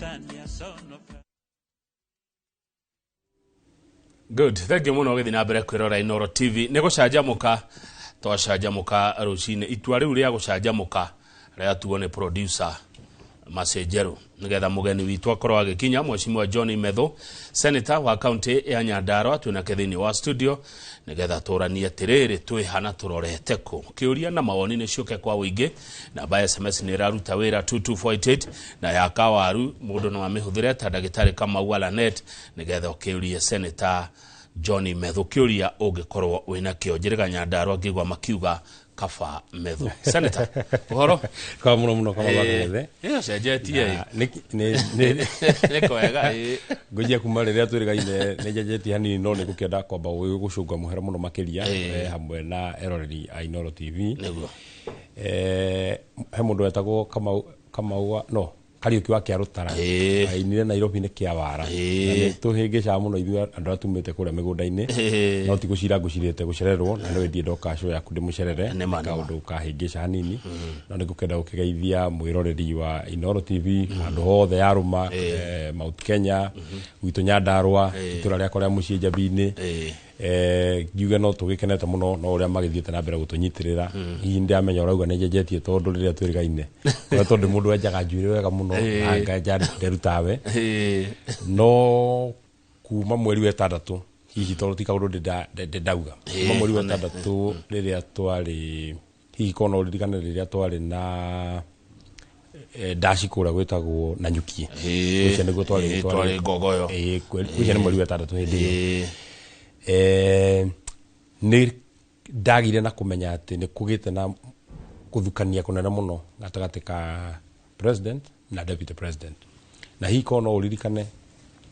Italia sono Good, thank you muno gĩthiĩ na mbere kwĩrora Inooro TV. Nĩ gũcanjamũka twacanjamũka rũcinĩ. Itua rĩu rĩa gũcanjamũka rĩatuo nĩ producer Macenjerũ nĩgetha mũgeni witũ akorwo agĩkinya, Mheshimiwa John Methu, senator wa kaunti ya Nyandarua, twĩnake thĩinĩ wa studio nĩgetha tũranie atĩrĩrĩ, twĩhana tũrorete kũ. Kĩũria na mawoni nĩ ciũke kwa ũingĩ. Namba ya SMS nĩ ĩraruta wĩra 22488 na ya kawaru mũndũ no amĩhũthĩre ta ndagĩtarĩ Kamau Alanet nĩgetha ũkĩũrie Senator John Methu kĩũria ũngĩkorwo wĩna kĩo. Njĩrĩga Nyandarua ngĩigua makiuga kaba Methu. Senator, ũhoro? Kwa muno muno kama gwakethe. Ĩ, ũcenjetie ĩ. Nĩ Nĩ kwega ĩ. Ngũnjia kuma rĩrĩa twĩrĩgaine nĩ njenjetie hanini, no nĩ ngũkĩenda kwamba gũcũnga mũhera mũno makĩria hamwe na eroreri a Inooro TV. Nĩguo. He mũndũ wetagwo Kamau, Kamau wa, no Kariũki wa Kĩarũtara, ainire Nairobi nĩ Kĩawara. Na nĩ tũhĩngĩcaga mũno ithuĩ andũ arĩa tumĩte kũrĩa mĩgũnda-inĩ, no ti gũcira ngũcirĩte gũcererwo, na nĩ wendie ndoka show yaku ndĩmũcerere. Nĩ ma, nĩ kaũndũ kahĩngĩca hanini, no nĩ ngũkĩenda gũkĩgeithia mwĩroreri wa Inooro TV handũ hothe yarũma, Mount Kenya, gwitũ Nyandarua, itũra rĩakwa rĩa mũciĩ Njambi-inĩ. Ngiuge no tũgĩkenete mũno no ũrĩa magĩthiĩte na mbere gũtũnyitĩrĩra. Hihi ndĩramenya ũrauga nĩ njenjetie tondũ rĩrĩa twĩrĩgaine na tondũ mũndũ wenjaga njuĩrĩ wega mũno na ngenja nderu tawe, no kuma mweri wa ĩtandatũ, hihi tondũ ti kaũndũ ndĩndauga, kuma mweri wa ĩtandatũ rĩrĩa twarĩ, hihi korwo no ũririkane rĩrĩa twarĩ na ndaci kũrĩa gwĩtagwo Nanyukie. Ũcio nĩguo twarĩ. Twarĩ Ngogoyo. Ũcio nĩ mweri wa ĩtandatũ hĩndĩ ĩyo. Nĩ ndagire na kũmenya atĩ nĩ kũgĩte na gũthukania kũnene mũno gatagatĩ ka president na deputy president. Na hihi korwo no ũririkane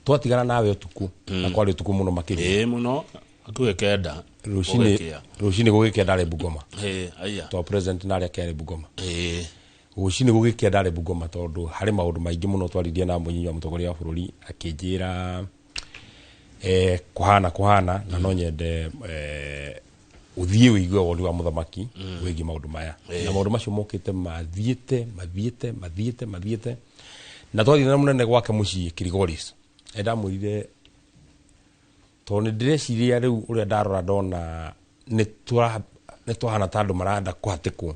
twatigana nawe ũtukũ, na kwarĩ ũtukũ mũno makĩria. Ĩ, mũno, hakuhĩ 9. Rũcinĩ. Gũgĩkĩa. Rũcinĩ gũgĩkĩa ndarĩ Bungoma. Ĩ, aya. To president na arĩa kerĩ Bungoma. Rũcinĩ gũgĩkĩa ndarĩ Bungoma, tondũ harĩ maũndũ maingĩ mũno twaririe na mũnyinyi wa mũtongoria wa bũrũri, akĩnjĩra kũhana kũhana na no nyende ũthiĩ ũigue woni wa mũthamaki wĩgiĩ maũndũ maya, na maũndũ macio mokĩte mathiĩte mathiĩte mathiĩte mathiĩte, na twathiĩ na mũnene gwake mũciĩ Kilgoris, ndamwĩrire tondũ nĩ ndĩreciria rĩu ũrĩa ndarora ndona nĩ twahana ta andũ marenda kũhatĩkwo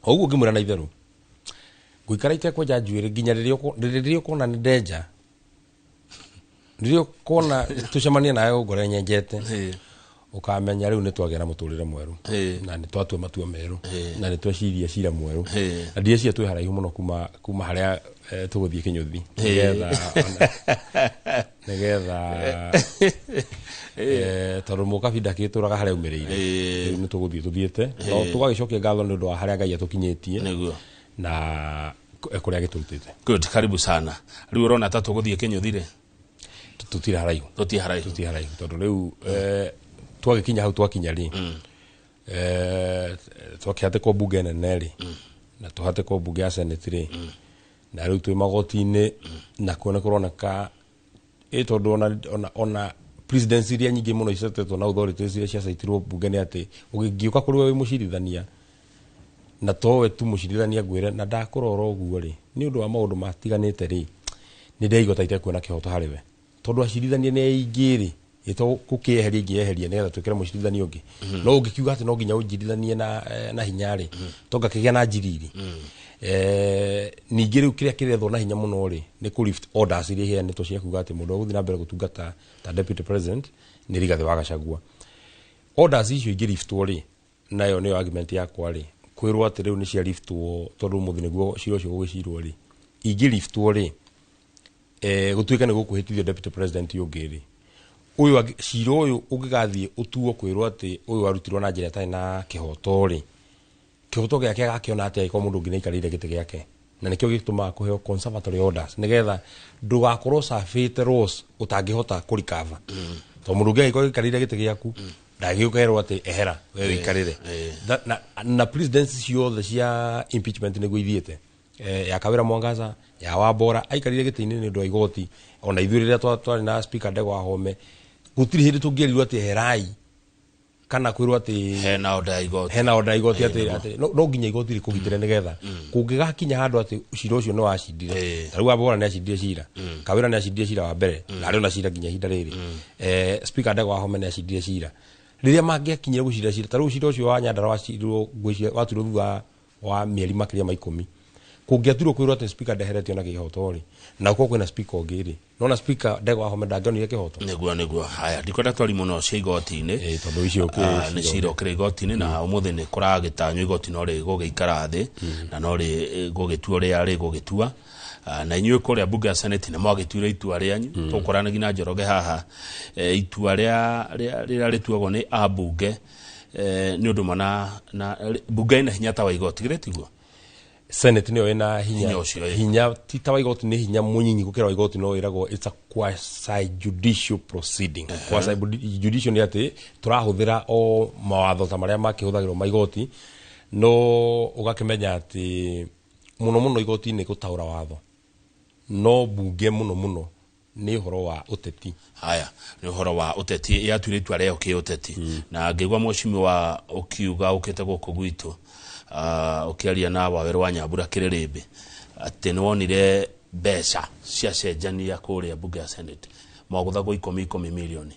o ũguo. Ngĩmwĩra na itherũ ngũikara itekwenja njuĩrĩ nginya rĩrĩa ũkona nĩ ndenja, rĩrĩa ũkona tũcemanie nawe ũngore nyenjete, ũkamenya rĩu nĩ twagĩa na mũtũrĩre mwerũ, na nĩ twatua matua merũ, na nĩ tweciria cira mwerũ, na ndireciria twĩ haraihu mũno kuma harĩa tũgũthiĩ kĩnyũthi nĩgetha tondũ mũkabi ndakĩtũraga harĩa aumĩrĩire. Rĩu nĩ tũgũthiĩ tũthiĩte, no tũgagĩcokia ngatho nĩ ũndũ wa harĩa Ngai atũkinyĩtie na kũrĩa agĩtũrutĩte. Good, karibu sana. Rĩu ũrona ta tũgũthiĩ kĩnyũthi rĩ? Tũtirĩ haraihu. Tũtirĩ haraihu. Tũtirĩ haraihu, tondũ rĩu twagĩkinya hau twakinya rĩ, twakĩhatĩkwo mbunge nene rĩ, na tũhatĩkwo mbunge ya senate rĩ, na rĩu twĩ magoti-inĩ, na kuo nĩ kũroneka ĩ tondũ ona presidency iria nyingĩ mũno icetetwo na authorities iria ciacaitirwo mbunge nĩ atĩ ũngĩũka kũrĩ we wĩ mũcirithania, na towe tu mũcirithania, ngwĩre na ndakũrora ũguo rĩ, nĩ ũndũ wa maũndũ matiganĩte rĩ, nĩ ndĩraigua ta itekuona kĩhoto harĩ we, tondũ acirithania nĩ aingĩ rĩ, ĩto gũkĩeheria ingĩeheria nĩgetha twĩkĩre mũcirithania ũngĩ, no ũngĩkiuga atĩ no nginya ũnjirithanie na hinya rĩ, to ngakĩgĩa na njiriri. Ningĩ rĩu kĩrĩa kĩrethwo na hinya mũno rĩ, nĩ kũ lift orders iria iheanĩtwo cia kuga atĩ mũndũ ũgũthiĩ na mbere gũtungata ta deputy president nĩ Rigathĩ wa Gachagua. Orders icio ingĩliftwo rĩ, nayo nĩyo argument yakwa rĩ, kwĩrwo atĩ rĩu nĩ cia liftwo tondũ mũthĩ nĩguo cira ũcio gũgĩcirwo rĩ, ingĩliftwo rĩ, gũtuĩke nĩ gũkũhĩtithio deputy president ũngĩ rĩ, ũyũ cira ũyũ ũngĩgathiĩ ũtuo kwĩrwo atĩ ũyũ arutirwo na njĩra ĩtarĩ na kĩhoto rĩ, kĩhoto gĩake agakĩona atĩa angĩkorwo mũndũ ũngĩ nĩ aikarĩire gĩtĩ gĩake? Na nĩkĩo gĩtũmaga kũheo conservatory orders, nĩgetha ndũgakorwo cabĩte laws ũtangĩhota kũrikava, tondũ mũndũ ũngĩ angĩkorwo aikarĩire gĩtĩ gĩaku ndangĩũkerwo atĩ ehera we ũikarĩre. Na presidents ciothe cia impeachment nĩguo ithiĩte, ya Kawĩra Mwangaza, ya Wambora aikarire gĩtĩ-inĩ nĩ ũndũ wa igoti. Ona ithuĩ rĩrĩa twarĩ na speaker Ndegwa Wahome, gũtirĩ hĩndĩ tũngĩerirwo atĩ eherai. Kana kwĩrwo atĩ Hena order ya igoti. Hena order ya igoti atĩ no nginya igoti rĩkũgitĩre nĩgetha kũngĩgakinya handũ atĩ cira ũcio nĩ wacindire. Ta rĩu Wabora nĩ acindire cira, Kawĩra nĩ acindire cira wa mbere na arĩ ona cira nginya ihinda rĩrĩ. Speaker Ndegwa Wahome nĩ acindire cira rĩrĩa mangĩakinyire gũcira cira. Ta rĩu cira ũcio wa Nyandarua wacirirwo, ngwĩciria watuirwo thutha wa mĩeri makĩria ma 10. Kũngĩaturwo kwĩrwo atĩ speaker ndeheretio na kĩhoto rĩ, na gũkorwo kwĩna speaker ũngĩ rĩ, nona speaker Ndegwa Wahome ndangĩonire kĩhoto. Nĩguo. Haya, ndikwenda twari mũno cia igoti-inĩ. Tondũ icio Nĩ cira ũkĩrĩ igoti-inĩ na ũmũthĩ nĩ kũragĩtanywo igoti no rĩgũgĩikara thĩ na no rĩgũgĩtua ũrĩa rĩgũgĩtua. Na inyuĩ kũrĩa mbunge ya Senate nĩ mwagĩtuire itua rĩanyu. Tũkũranagia na Njoroge haha. Itua rĩrĩa rĩtuagwo nĩ ambunge, nĩ ũndũ mana na mbunge ĩna hinya ta wa igoti, githĩ tiguo? Senate nĩyo ĩna hinya. Hinya ũcio, ĩ. Hinya ti ta wa igoti, nĩ hinya mũnyinyi gũkĩra wa igoti, no ĩragwo it's a quasi judicial proceeding. Quasi judicial nĩ atĩ tũrahũthĩra o mawatho ta marĩa makĩhũthagĩrwo ma igoti, no ũgakĩmenya atĩ mũno mũno igoti nĩ gũtaũra watho, no mbunge mũno mũno nĩ ũhoro wa ũteti. Haya, nĩ ũhoro wa ũteti, yatuire itua rĩayo kĩ ũteti. Na ngĩigua mheshimiwa ũkiuga ũkĩte gũkũ gwitũ, ũkĩaria na Wawerũ wa Nyambura Kĩrĩrĩmbĩ atĩ nĩ wonire mbeca ciacenjania kũrĩa mbunge ya Senate, mwagũthagwo ikũmi ikũmi milioni.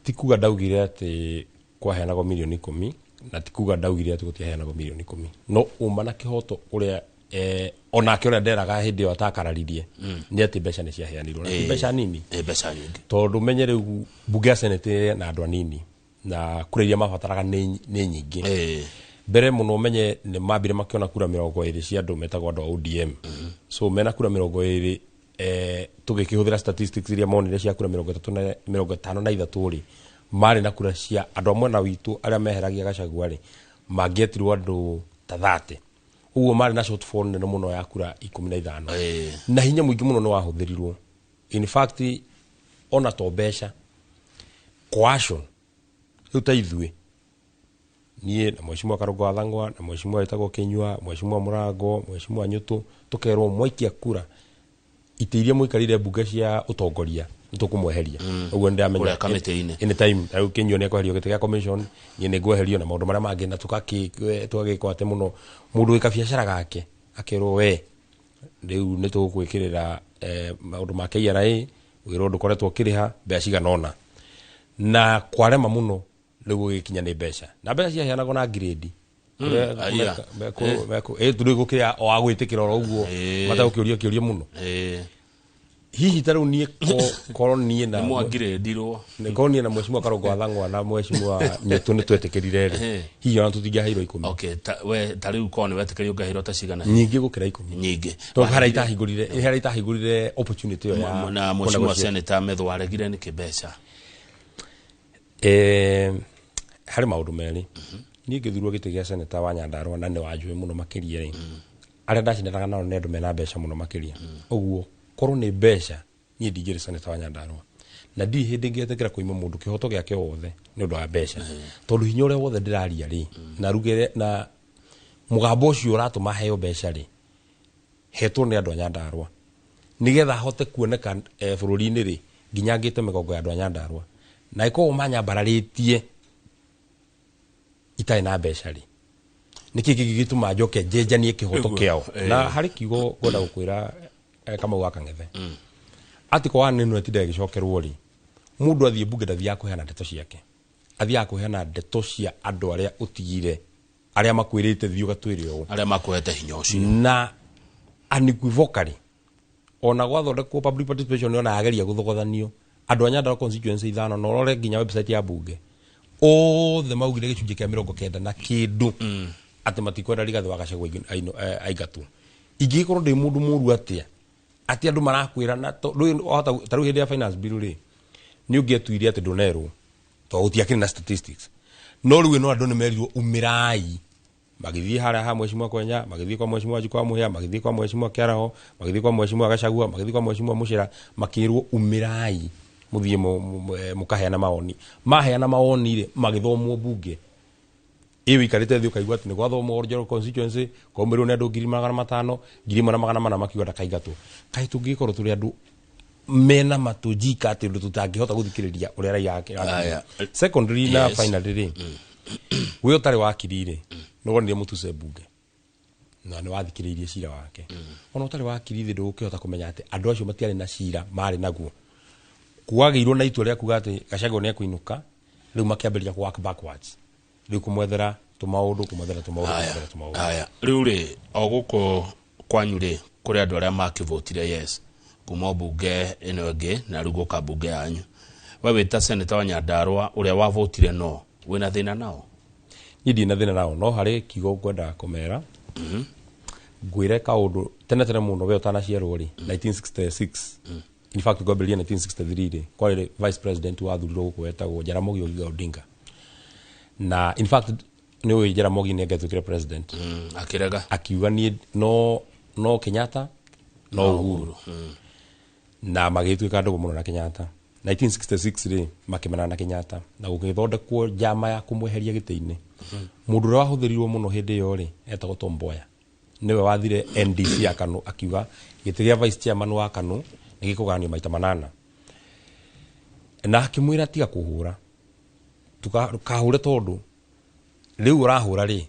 Ti kuga ndaugire atĩ kwaheanagwo milioni 10, na ti kuga ndaugire atĩ gũtiaheanagwo milioni 10, no ũma na kĩhoto ũrĩa onake ũrĩa nderaga hĩndĩ ĩyo atakararirie nĩ atĩ mbeca nĩ ciaheanirwo na ti mbeca nini. Mbeca nyingĩ. Tondũ menye rĩu mbunge ya Senate na andũ anini na kura iria mabataraga nĩ nyingĩ. Mbere mũno ũmenye nĩ mambire makĩona kura 20 cia andũ metagwo andũ a ODM. So mena kura 20, tũgĩkĩhũthĩra statistics iria monire cia kura 30 na 53 rĩ, marĩ na kura cia andũ a mwena witũ arĩa meheragia Gachagua rĩ, mangĩetirwo andũ ta 30 ũguo, marĩ na shortfall nene mũno ya kura 15. Na hinya mũingĩ mũno nĩ wahũthĩrirwo. In fact, ona to mbeca, coercion. Rĩu ta ithuĩ, niĩ na mheshimiwa Karũngo wa Thang'wa na mheshimiwa wĩtagwo Kĩnyua, mheshimiwa Mũrango, mheshimiwa Nyũtũ, tũkerwo mwaikia kura itĩ iria mũikarire mbunge cia ũtongoria nĩ tũkũmweheria. Ũguo nĩ ndĩramenya. Kũrĩa kamĩtĩ-inĩ. Anytime rĩu Kĩnyua nĩ ekweherio gĩtĩ gĩa commission, niĩ nĩ ngweherio na maũndũ marĩa mangĩ, na tũgagĩkwo atĩ mũno mũndũ wĩ kabiacara gake akerwo, we rĩu nĩ tũgũkwĩkĩrĩra maũndũ ma KRA, wĩrwo ndũkoretwo ũkĩrĩha mbeca cigana ũna, na kwarema mũno rĩu gũgĩkinya nĩ mbeca, na mbeca ciaheanagwo na ngirĩndi. Aya. Tondũ gũkĩrĩ o wa gwĩtĩkĩra oro ũguo matagũkĩũria kĩũria mũno. Hihi ta rĩu niĩ korwo niĩ na Nĩ mwangirĩndirwo. Korwo niĩ na mheshimiwa Karũngo wa Thang'wa na mheshimiwa Nyũtũ nĩ twetĩkĩrire rĩ, hihi ona tũtingĩaheirwo 10. Okay, we ta rĩu korwo nĩ wetĩkĩrio ũngĩaheirwo ta cigana? Nyingĩ gũkĩra 10. Nyingĩ. Tondũ harĩa itahingũrire opportunity ĩyo ya Na mheshimiwa senator Methu aregire nĩkĩ mbeca? Harĩ maũndũ merĩ. Niĩ ngĩthurwo gĩtĩ gĩa seneta wa Nyandarua na nĩ wanjũĩ mũno makĩria rĩ, arĩa ndacindanaga nao nĩ andũ mena mbeca mũno makĩria. Ũguo korwo nĩ mbeca, niĩ ndingĩrĩ seneta wa Nyandarua, na ndirĩ hĩndĩ ngĩetĩkĩra kũima mũndũ kĩhoto gĩake wothe nĩ ũndũ wa mbeca, tondũ hinya ũrĩa wothe ndĩraria rĩ, na rugere na mũgambo ũcio ũratũma heo mbeca rĩ, hetwo nĩ andũ a Nyandarua nigetha hote kuoneka bũrũri-inĩ rĩ, nginya ngĩte mĩgongo ya andũ a Nyandarua, na ĩkorwo manyambararĩtie itarĩ na mbeca rĩ, nĩkĩ kĩngĩgĩtũma njoke njenjanie kĩhoto kĩao? Na harĩ kiugo ngwenda gũkwĩra, Kamau wa Kang'ethe, atĩ kwa nĩno ĩtinda ĩgĩcokerwo rĩ, mũndũ athiĩ mbunge ndathiaga kũheana ndeto ciake, athiaga kũheana ndeto cia andũ arĩa ũtigire, arĩa makwĩrĩte thiĩ ũgatwĩre ũũ. Arĩa makũhete hinya ũcio. Na unequivocally, ona gwathondekwo public participation, ona yageria gũthogothanio, andũ a Nyandarua constituency ithano, na ũrore nginya website ya bunge, othe maugire gĩcunjĩ kĩa 90 na kĩndũ atĩ matikwenda Rigathĩ wa Gachagua aingatwo. Ingĩgĩkorwo ndĩ mũndũ mũru atĩa atĩ andũ marakwĩra na rĩu ta rĩu hĩndĩ ya finance bill rĩ, nĩ ũngĩetuire atĩ ndũnerwo tondũ gũtiakĩrĩ na statistics, no rĩu ĩno andũ nĩ merirwo umĩrai, magĩthiĩ harĩa ha mheshimiwa Kwenya, magĩthiĩ kwa mheshimiwa Njukwa Mũhĩa, magĩthiĩ kwa mheshimiwa Kĩaraho, magĩthiĩ kwa mheshimiwa Gachagua, magĩthiĩ kwa mheshimiwa Mũcĩra, makĩrwo umĩrai mũthiĩ mũkaheana mawoni. Maheana mawoni rĩ, magĩthomwo bunge ĩ wĩikarĩte thĩ ũkaigua atĩ nĩ gwathomwo Njoro constituency kwaumĩrwo nĩ andũ 500,000, 1,400 makiuga ndakaingatwo. Kaĩ tũngĩgĩkorwo tũrĩ andũ Mena matũnjika atĩ ũndũ tũtangĩhota gũthikĩrĩria ũrĩa raia Aya. Secondary na finally rĩ, we ũtarĩ wakiri rĩ, nĩ wonire Mũtuse mbunge na nĩ wathikĩrĩirie cira wake. Ona ũtarĩ wakiri thĩ, ndũgũkĩhota kũmenya atĩ andũ acio matiarĩ na cira marĩ naguo. Kwagĩirwo na itua rĩa kuga atĩ Gachagua nĩ ekũinũka. Rĩu makĩambĩrĩria kũ work backwards, rĩu kũmwethera tũmaũndũ, kũmwethera tũmaũndũ, kũmwethera tũmaũndũ. Aya, rĩu rĩ, o gũkũ kwanyu rĩ, kũrĩ andũ arĩa makĩvotire yes kuma mbunge ĩno ĩngĩ na rĩu gũka mbunge yanyu. We wĩ ta senator wa Nyandarua ũrĩa wavotire, no wĩna thĩna nao? Niĩ ndirĩ na thĩna nao, no harĩ kiugo ngwendaga kũmera. Ngwĩre kaũndũ, tene tene mũno we ũtanaciarwo rĩ, 1966, in fact ngwambĩrĩria 1963 rĩ, kwarĩ vice president wathurirwo gũkũ wetagwo Jaramogi Oginga Odinga. Na in fact nĩ ũĩ Jaramogi nĩ angĩatuĩkire president. Akĩrega. Akiuga niĩ no Kenyatta no Uhuru, na magĩtuĩka ndũgũ mũno na Kenyatta. 1966 rĩ, makĩmenana na Kenyatta na gũgĩthondekwo njama ya kũmweheria gĩtĩ-inĩ. Mũndũ ũrĩa wahũthĩrirwo mũno hĩndĩ ĩyo rĩ, etagwo Tom Mboya. Nĩwe wathire NDC ya KANU, akiuga gĩtĩ gĩa vice chairman wa KANU nĩ gĩkũgayanio maita manana, na akĩmwĩra tiga kũhũra, kahũre, tondũ rĩu ũrahũra rĩ,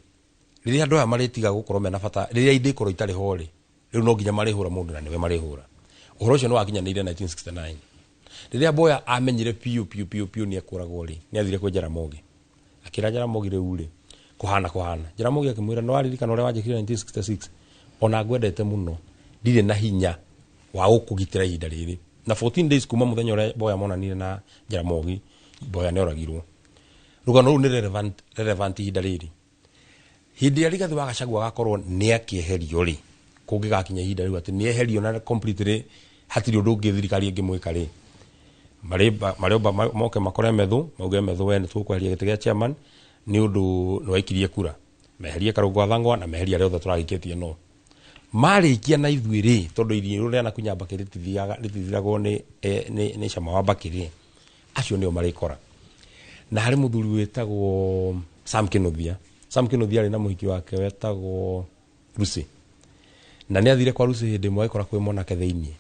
rĩrĩa andũ aya marĩtiga gũkorwo mena bata, rĩrĩa ingĩkorwo itarĩ ho rĩ, rĩu no nginya marĩhũra mũndũ na nĩwe marĩhũra. Ũhoro ũcio nĩ wakinyanĩire 1969 rĩrĩa Mboya amenyire biũ biũ biũ biũ nĩ ekũragwo rĩ, nĩ athire kwĩ Jaramogi, akĩra Jaramogi, rĩu rĩ, kũhana kũhana. Jaramogi akĩmwĩra, nĩ waririkana ũrĩa wanjĩkire 1966? Ona ngwendete mũno, ndirĩ na hinya wa gũkũgitĩra ihinda rĩrĩ. Na 14 days kuma mũthenya ũrĩa Mboya monanire na Jaramogi, Mboya nĩ oragirwo. Rũgano rũu nĩ relevant ihinda rĩrĩ. Hĩndĩ ĩrĩa Rigathĩ wa Gachagua agakorwo nĩ akĩeherio rĩ, kũngĩgakinya ihinda rĩu atĩ nĩ eherio na completely hatirĩ ũndũ ũngĩ thirikari ĩngĩmwĩka rĩ, marĩomba moke makore Methu, mauge, "Methu, we nĩ tũkweheria gĩtĩ gĩa chairman nĩ ũndũ nĩ waikirie kura." Meherie Karũngũ Athangwa na meherie arĩa othe tũragĩkĩtie. No marĩkia na ithuĩ rĩ, tondũ irio rĩa nakunya mbakĩ rĩtithiragwo nĩ cama wa mbakĩ rĩ, acio nĩo marĩkora. Na harĩ mũthuri wĩtagwo Sam Kinuthia. Sam Kinuthia arĩ na mũhiki wake wetagwo Lucy, na nĩ athire kwa Lucy hĩndĩ ĩmwe, agĩkora kwĩ mwanake thĩiniĩ,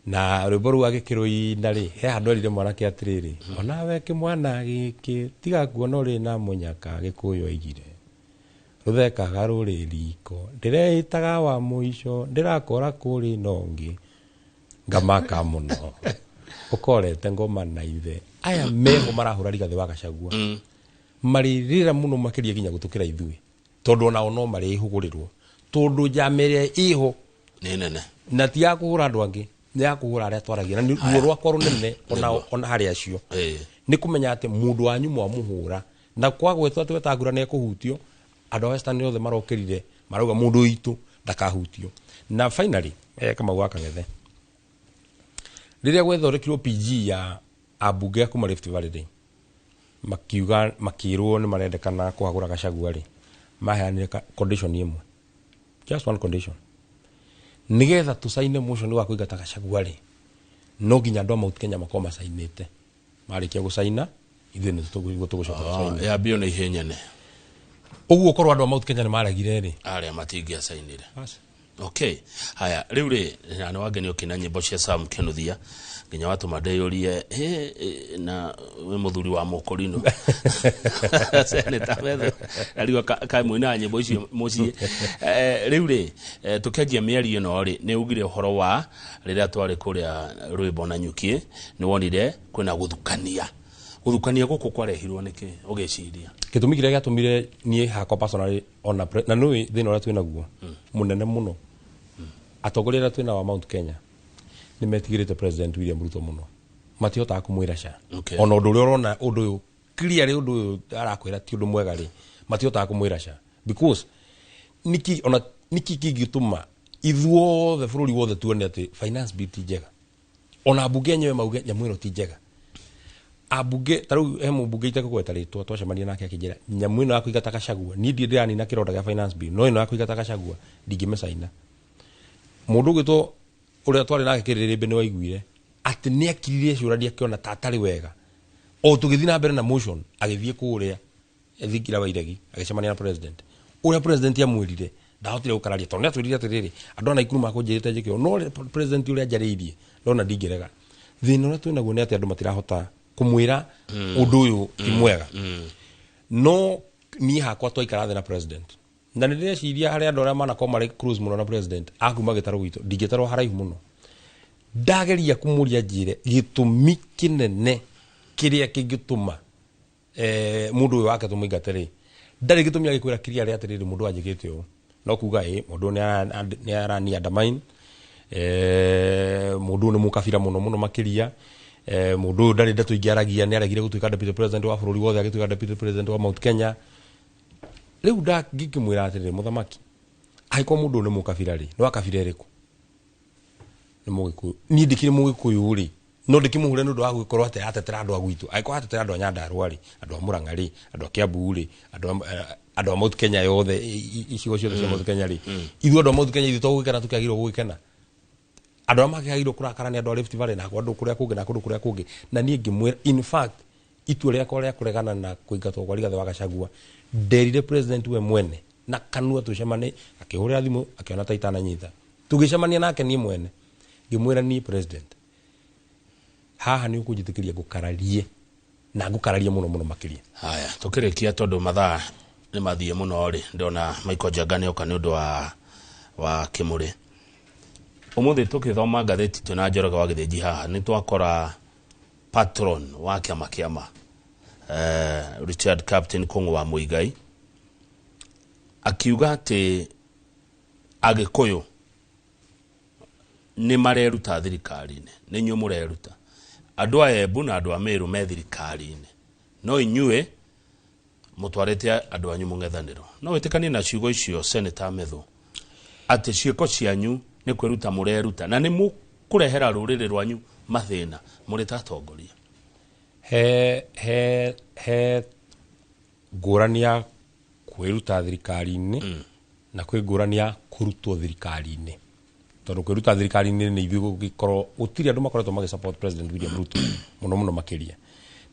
na rwĩmbo rũu agĩkĩrũina rĩ, he handũ erire mwanake atĩrĩrĩ, "Onawe kĩmwana gĩkĩ, tiga kuona ũrĩ na mũnyaka." Gĩkũyũ aigire rũthekaga rũrĩ riko, ndĩreĩtaga wa mũico, ndĩrakora kũrĩ na ũngĩ, ngamaka mũno ũkorete ngoma na ithe. Aya meho marahũra Rigathĩ wa Gachagua marĩrĩra mũno makĩria nginya gũtũkĩra ithuĩ, tondũ onao no marĩhũgũrĩrwo, tondũ njama ĩrĩa ĩho nĩ nene. Na ti ya kũhũra andũ angĩ, nĩ ya kũhũra arĩa twaragia. Na nĩ ruo rwakwa rũnene ona harĩ acio nĩ kũmenya atĩ mũndũ wanyu mwamũhũra na kwagwetwo atĩ Wetangula nĩ ekũhutio, andũ a Western othe marokĩrire marauga mũndũ witũ ndakahutio. Na finally, Kamau wa Kang'ethe, rĩrĩa gwethondekirwo PG ya ambunge a kuma Rift Valley rĩ, makiuga makĩrwo nĩ marendekana kũhagũra Gachagua rĩ, maheanire condition ĩmwe, just one condition: nigetha tũcaine motion wa kũingata Gachagua rĩ, no nginya andũ a Mount Kenya makorwo macainĩte. Marĩkia gũcaina, ithuĩ nĩ tũgũcoka tũcaine. Yambio nĩ ihĩnyene. Ũguo korwo andũ a Mount Kenya nĩ maregire rĩ, arĩa matingĩacainire. Basi. Okay, haya, rĩu rĩ, na nĩ wangenio ũkĩina nyĩmbo cia Sam Kinuthia nginya watũma ndĩyũrie, na wĩ mũthuri wa mũkũrinũ, Senator Methu, na rĩu kaĩ mũinaga nyĩmbo icio mũciĩ? Rĩu rĩ, tũkĩanjia mĩario ĩno rĩ, nĩ ugire ũhoro wa rĩrĩa twarĩ kũrĩa rwĩmbo na nyuki, nĩ wonire kwĩna gũthukania. Gũthukania gũkũ kwarehirwo nĩkĩ ũgĩciria? Gĩtũmi kĩrĩa gĩatũmire niĩ hakwa personally ona na nĩũĩ thĩna ũrĩa twĩ naguo mũnene mũno, atongoria arĩa twĩ nao a Mount Kenya nĩ metigĩrĩte President William Ruto mũno, matihotaga kũmwĩra ca. Ona ũndũ ũrĩa ũrona ũndũ ũyũ clearly, ũndũ ũyũ arakwĩra ti ũndũ mwega rĩ, matihotaga kũmwĩra ca, because niki ona niki kĩngĩtũma ithuothe bũrũri wothe tuone atĩ finance bill ti njega, ona ambunge enyewe mauge nyamũ ĩno ti njega? Ambunge ta rĩu, he mũmbunge itekũgweta rĩtwa twacemania nake akĩnjĩra, "Nyamũ ĩno ya kũingata Gachagua, niĩ ndirĩ ndĩranina kĩronda gĩa finance bill, no ĩno ya kũingata Gachagua ndingĩmĩcaina." Mũndũ ũgwĩtwo ũrĩa twarĩ nake kĩrĩrĩmbĩ nĩ waiguire atĩ nĩ akiririe ciũrania, akĩona ta atarĩ wega o tũgĩthiĩ na mbere na motion. Agĩthiĩ kũrĩa Thingira wa Iregi, agĩcemania na president. Ũrĩa president amwĩrire Ndahotire gũkararia tondũ nĩatwĩrire atĩrĩrĩ, andũ a Naikuru makũnjĩrĩte njĩke ũũ, no president ũrĩa njarĩirie ndona ndingĩrega. Thĩna ũrĩa twĩnaguo nĩ atĩ andũ matirahota kũmwĩra ũndũ ũyũ ti mwega. No niĩ hakwa twaikara thĩ na president, na nĩ ndĩreciria harĩ andũ arĩa manakorwo marĩ close mũno na president akuma gĩtarũ gwitũ, ndingĩtarwo haraihu mũno. Ndageria kũmũria njĩre gĩtũmi kĩnene kĩrĩa kĩngĩtũma mũndũ ũyũ wake tũmũingate rĩ, ndarĩ gĩtũmi agĩkwĩra clearly atĩrĩrĩ, mũndũ anjĩkĩte ũũ, no kuga ĩ mũndũ ũyũ nĩ arani undermine, mũndũ ũyũ nĩ mũkabira mũno mũno makĩria, mũndũ ũyũ ndarĩ ndeto ingĩ aragia, nĩ aregire gũtuĩka deputy president wa bũrũri wothe, agĩtuĩka deputy president wa Mount Kenya. Rĩu ngĩkĩmwĩra atĩrĩrĩ, mũthamaki, angĩkorwo mũndũ ũyũ nĩ mũkabira rĩ, nĩ wa kabira ĩrĩkũ? Nĩ mũgĩkũyũ. Niĩ ndikĩrĩ mũgĩkũyũ rĩ, no ndĩkĩmũhure nĩ ũndũ wa gũgĩkorwo atĩ atetera andũ a gwitũ? Angĩkorwo atetera andũ a Nyandarũa rĩ, andũ a Mũrang'a rĩ, andũ a Kiambu rĩ, andũ a Mount Kenya yothe, icigo ciothe cia Mount Kenya rĩ, ithuĩ andũ a Mount Kenya ithuĩ to gũgĩkena tũkĩagĩrĩirwo gũgĩkena? Andũ arĩa makĩagĩrĩirwo kũrakara nĩ andũ a Rift Valley na andũ kũrĩa kũngĩ na kũndũ kũrĩa kũngĩ. Na niĩ ngĩmwĩra, in fact, itua rĩakwa rĩa kũregana na kũingatwo kwa Rigathĩ wa Gachagua, nderire president we mwene na kanua tũcemane, akĩhũrĩra thimũ akĩona ta itananyita, tũgĩcemania nake niĩ mwene ngĩmwĩra, niĩ president, haha nĩ ũkũnjĩtĩkĩria ngũkararie na ngũkararie mũno mũno makĩria. Haya, tukĩrĩkia, tondũ mathaa nĩ mathiĩ mũno rĩ, ndona Michael Njenga nĩ oka nĩ ũndũ wa kĩmũrĩ. Ũmũthĩ tũkĩthoma ngathĩti twĩna Njoroge wa Gĩthĩnji haha, nĩ twakora patron wa kĩama Richard Captain Kũng'ũ wa Mũigai akiuga atĩ Agĩkũyũ nĩ mareruta thirikari-inĩ. Nĩ inyuĩ mũreruta, andũ a Embu na andũ a Meru me thirikari-inĩ, no inyuĩ mũtwarĩte andũ anyu mũng'ethanĩro. No wĩtĩkanie na ciugo icio, Senator Methu, atĩ ciĩko cianyu nĩ kwĩruta mũreruta na nĩ mũkũrehera rũrĩrĩ rwanyu mathĩna mũrĩ ta atongoria? He ngũrani ya kwĩruta thirikari-inĩ na kwĩ ngũrani ya kũrutwo thirikari-inĩ, tondũ kwĩruta thirikari-inĩ nĩ ithuĩ gũgĩkorwo gũtirĩ andũ makoretwo magĩ support President William Ruto mũno mũno makĩria,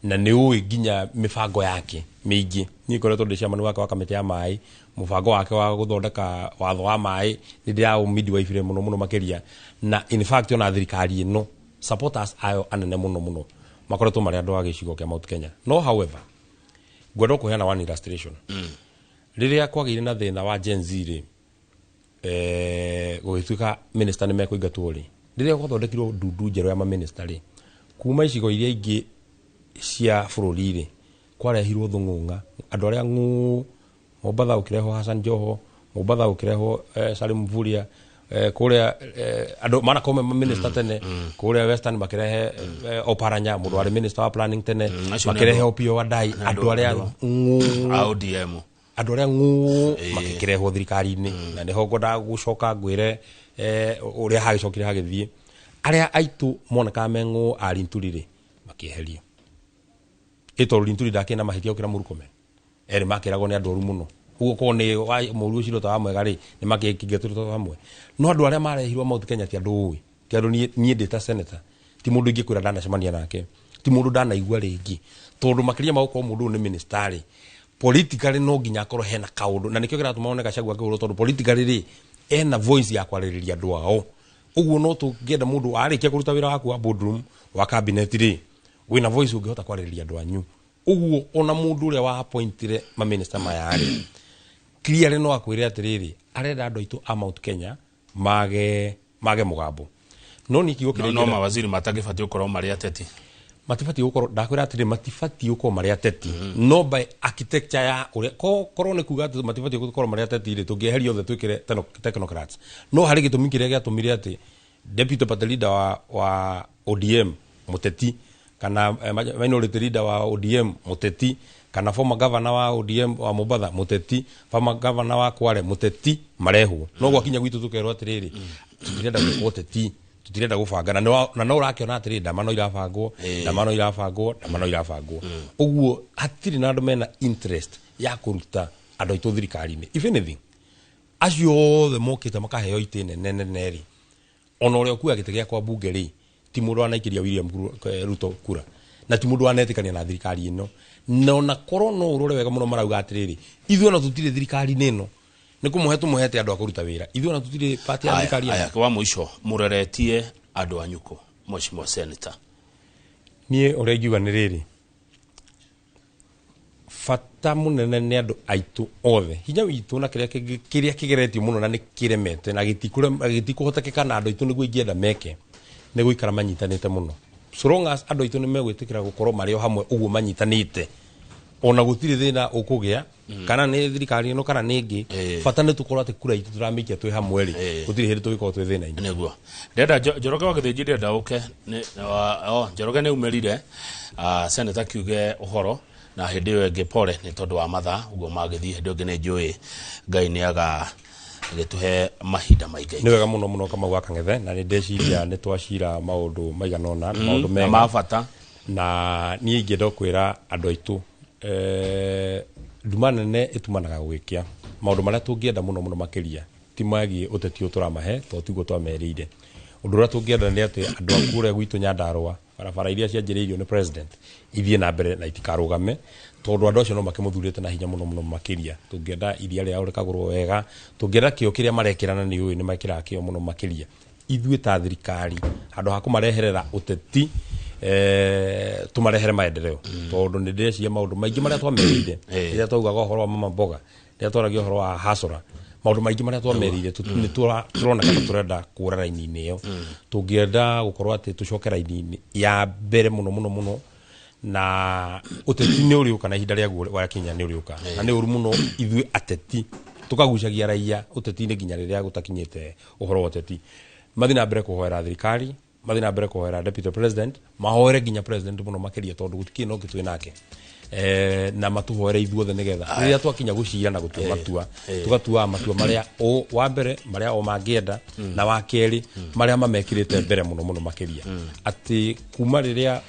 na nĩ ũĩ nginya mĩbango yake mĩingĩ. Niĩ ngoretwo ndĩ chairman wake wa kamĩtĩ ya maĩ, mũbango wake wa gũthondeka watho wa maĩ nĩ ndĩraũ midwifery mũno mũno makĩria. Na in fact, ona thirikari ĩno supporters ayo anene mũno mũno makoretwo marĩ andũ a gĩcigo kĩa Mount Kenya. No however, ngwenda kũheana one illustration. Rĩrĩa kwagĩire na thĩna wa Gen Z rĩ, gũgĩtuĩka minister nĩ mekũingatwo rĩ, rĩrĩa gwathondekirwo ndundu njerũ ya maminista rĩ, kuma icigo iria ingĩ cia bũrũri rĩ, kwarehirwo thũng'ũng'a andũ arĩa ng'ũ. Mombatha gũkĩrehwo Hassan Joho, Mombatha gũkĩrehwo Salim Mvurya, kũrĩa andũ manakorwo me minister tene, kũrĩa Western makĩrehe Oparanya, mũndũ warĩ minister wa planning tene, acio nĩ makĩrehe Opiyo Wandayi, andũ arĩa ng'ũ, a ODM. Andũ arĩa ng'ũ makĩkĩrehwo thirikari-inĩ. Na nĩho ngwendaga gũcoka ngwĩre ũrĩa hagĩcokire hagĩthiĩ, arĩa aitũ monekaga me ng'ũ a Linturi rĩ, makĩeherio, ĩ tondũ Linturi ndakĩrĩ na mahĩtia gũkĩra Murkomen, erĩ makĩragwo nĩ andũ oru mũno. Ũguo korwo nĩ mũru ũcio ta wa mwega rĩ, nĩ makĩingatĩtwo hamwe. No andũ arĩa marehirwo Mount Kenya ti andũ ũĩ, ti andũ niĩ ndĩ ta senator ti mũndũ ingĩkwĩra ndanacemania nake, ti mũndũ ndanaigua rĩngĩ, tondũ makĩria ma gũkorwo mũndũ ũyũ nĩ minister rĩ, politically no nginya akorwo hena kaũndũ, na nĩkĩo kĩratũma one Gachagua akĩhũrwo, tondũ politically rĩ, ena voice ya kwarĩrĩria andũ ao. Ũguo no tũngĩenda mũndũ warĩkia kũruta wĩra waku wa boardroom wa cabinet rĩ, wĩna voice ũngĩhota kwarĩrĩria andũ anyu. Ũguo ona mũndũ ũrĩa wa appointire maminista maya rĩ, clearly no akwĩre atĩrĩrĩ, arenda andũ aitũ a Mount Kenya mage mũgambo. No niĩ kiugo no, kĩrĩa no ingĩenda- mawaziri matangĩbatiĩ gũkorwo marĩ ateti. Matibatiĩ gũkorwo, ndakwĩra atĩrĩ, matibatiĩ gũkorwo marĩ ateti, no by architecture ya ũrĩa korwo nĩ kuga atĩ matibatiĩ gũkorwo marĩ ateti rĩ, tũngĩeheria othe twĩkĩre technocrats. No harĩ gĩtũmi kĩrĩa gĩatũmire atĩ deputy party leader wa ODM mũteti, kana minority leader wa ODM mũteti, kana former governor wa ODM wa Mombatha mũteti, former governor wa Kwale mũteti marehwo. No gwakinya gwitũ tũkerwo atĩrĩrĩ, tũtirenda gwĩkwo ũteti, tũtirenda gũbanga. Na no ũrakĩona atĩrĩrĩ, ndama no irabangwo, ndama no irabangwo, ndama no irabangwo. Ũguo hatirĩ na andũ mena interest ya kũruta andũ aitũ thirikari-inĩ. If anything, acio othe mokĩte makaheo itĩ nene nene rĩ, ona ũrĩa ũkuaga gĩtĩ gĩakwa mbunge rĩ, ti mũndũ wanaikĩria William Ruto kura, na ti mũndũ wanetĩkania na thirikari ĩno. Na ona korwo no ũrore wega mũno, marauga atĩrĩrĩ, ithuĩ ona tũtirĩ thirikari-inĩ ĩno. Nĩ kũmũhe tũmũhete andũ a kũruta wĩra, ithuĩ ona tũtirĩ part ya thirikari ĩno. Aya, wa mũico, mũreretie andũ anyu kũ, mheshimiwa senator? Niĩ ũrĩa ingiuga nĩ rĩrĩ, bata mũnene nĩ andũ aitũ othe, hinya witũ na kĩrĩa kĩrĩa kĩgeretio mũno na nĩ kĩremete na gĩtikũhotekeka na andũ aitũ nĩguo ingĩenda meke nĩ gũikara manyitanĩte mũno. So long as andũ aitũ nĩ megwĩtĩkĩra gũkorwo marĩ o hamwe ũguo manyitanĩte, ona gũtirĩ thĩna ũkũgĩa, kana nĩ thirikari ĩno kana nĩ ĩngĩ. Bata nĩ tũkorwo atĩ kura itũ tũramĩikia twĩ hamwe rĩ, gũtirĩ hĩndĩ tũgĩkorwo twĩ thĩna-inĩ. Nĩguo ndĩrenda Njoroge wa Gĩthĩnji, ndĩrenda ũke oh, Njoroge nĩ umĩrire, senator kiuge ũhoro na hĩndĩ ĩyo ĩngĩ. Pole nĩ tondũ wa mathaa ũguo magĩthiĩ. Hĩndĩ ĩyo ĩngĩ nĩ njũĩ Ngai nĩ aga gĩtũhe mahinda maingĩ. Nĩ wega mũno mũno, Kamau wa Kang'ethe, na nĩ ndeciria nĩ twacira maũndũ maigana ũna, maũndũ na mega ma bata. Na niĩ ingĩenda kwĩra andũ aitũ, nduma nene ĩtumanaga gũgĩkĩa. Maũndũ marĩa tũngĩenda mũno mũno makĩria ti megiĩ ũteti ũyũ tũramahe, tondũ tiguo twamerĩire. Ũndũ ũrĩa tũngĩenda nĩ atĩ andũ a kũrĩa gwitũ Nyandarũa, barabara iria cianjĩrĩirio nĩ president ithiĩ na mbere na itikarũgame, tondũ andũ acio no makĩmũthurĩte na hinya mũno mũno makĩria. Tũngĩenda iria rĩao rĩkagũrwo wega, tũngĩenda kĩo kĩrĩa marekĩra, na nĩ ũĩ nĩ mekĩraga kĩo mũno makĩria. Ithuĩ ta thirikari, handũ ha kũmareherera ũteti, tũmarehere maendeleo, tondũ nĩ ndĩreciria maũndũ maingĩ marĩa twamerĩire rĩrĩa twaugaga ũhoro wa mama mboga, rĩrĩa twaragia ũhoro wa hasora, maũndũ maingĩ marĩa twamerĩire, nĩ tũroneka ta tũrenda kũra raini-inĩ ĩyo. Tũngĩenda gũkorwo atĩ tũcoke raini-inĩ ya mbere mũno mũno mũno, na ũteti nĩ ũrĩũka na ihinda rĩaguo wakinya nĩ ũrĩũka, na nĩ ũru mũno ithuĩ ateti tũkagucagia raia ũteti-inĩ nginya rĩrĩa gũtakinyĩte ũhoro wa ũteti. Mathiĩ na mbere kũhoera thirikari, mathiĩ na mbere kũhoera deputy president, mahoere nginya president mũno makĩria, tondũ gũtikĩrĩ na ũngĩ twĩ nake, na matũhoere ithuothe, nĩgetha rĩrĩa twakinya gũcira na gũtua matua, tũgatuaga matua marĩa o wa mbere marĩa o mangĩenda, na wa kerĩ marĩa mamekĩrĩte mbere mũno mũno makĩria, atĩ kuma rĩrĩa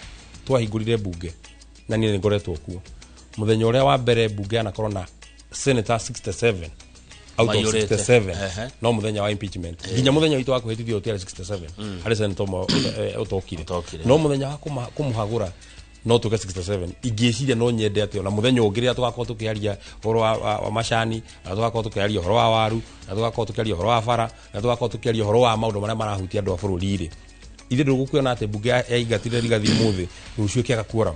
twahingũrire mbunge, na niĩ nĩ ngoretwo kuo mũthenya ũrĩa wa mbere mbunge yanakorwo na senator 67 out of Maiyũrĩte. 67, no mũthenya wa impeachment nginya mũthenya witũ wa kũhĩtithio ũtiarĩ 67, harĩ senator ũmwe ũtokire. Ũtokire. No mũthenya wa kũmũhagũra no tuge 67. Ingĩciria no nyende atĩ ona mũthenya ũngĩ rĩrĩa tũgakorwo tũkĩaria ũhoro wa macani, na tũgakorwo tũkĩaria ũhoro wa waru, na tũgakorwo tũkĩaria ũhoro wa bara, na tũgakorwo tũkĩaria ũhoro wa maũndũ marĩa marahutia andũ a bũrũri rĩ, ithuĩ ndũgũkuona atĩ mbunge yaingatire Rigathi ũmũthĩ, rũciũ ĩkĩaga quorum.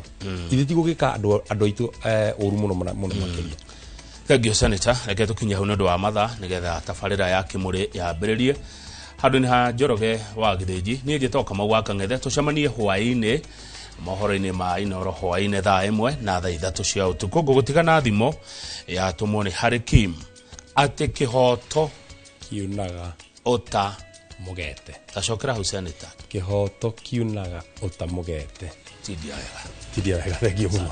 Ithuĩ tigũgĩka andũ aitũ ũru mũno mũno mũno makĩria. Thank you, senator. Reke tũkinye hau nĩ ũndũ wa mathaa, nĩgetha tabarĩra ya Kĩmũrĩ yambĩrĩrie. Handũ-inĩ ha Njoroge wa Gĩthĩnji, niĩ njĩtagwo Kamau wa Kang'ethe. Tũcemanie hwaĩ-inĩ mohoro-inĩ ma Inoro hwaĩ-inĩ thaa 1 na thaa 3 cia ũtukũ. Ngũgũtiga na thimo yatũmwo nĩ Harry Kim atĩ kĩhoto kiunaga ũta mũgete. Tacokera hau, senator. Kĩhoto kiunaga ũta mũgete. Tindia wega. Tindia wega, thengiũ mũno.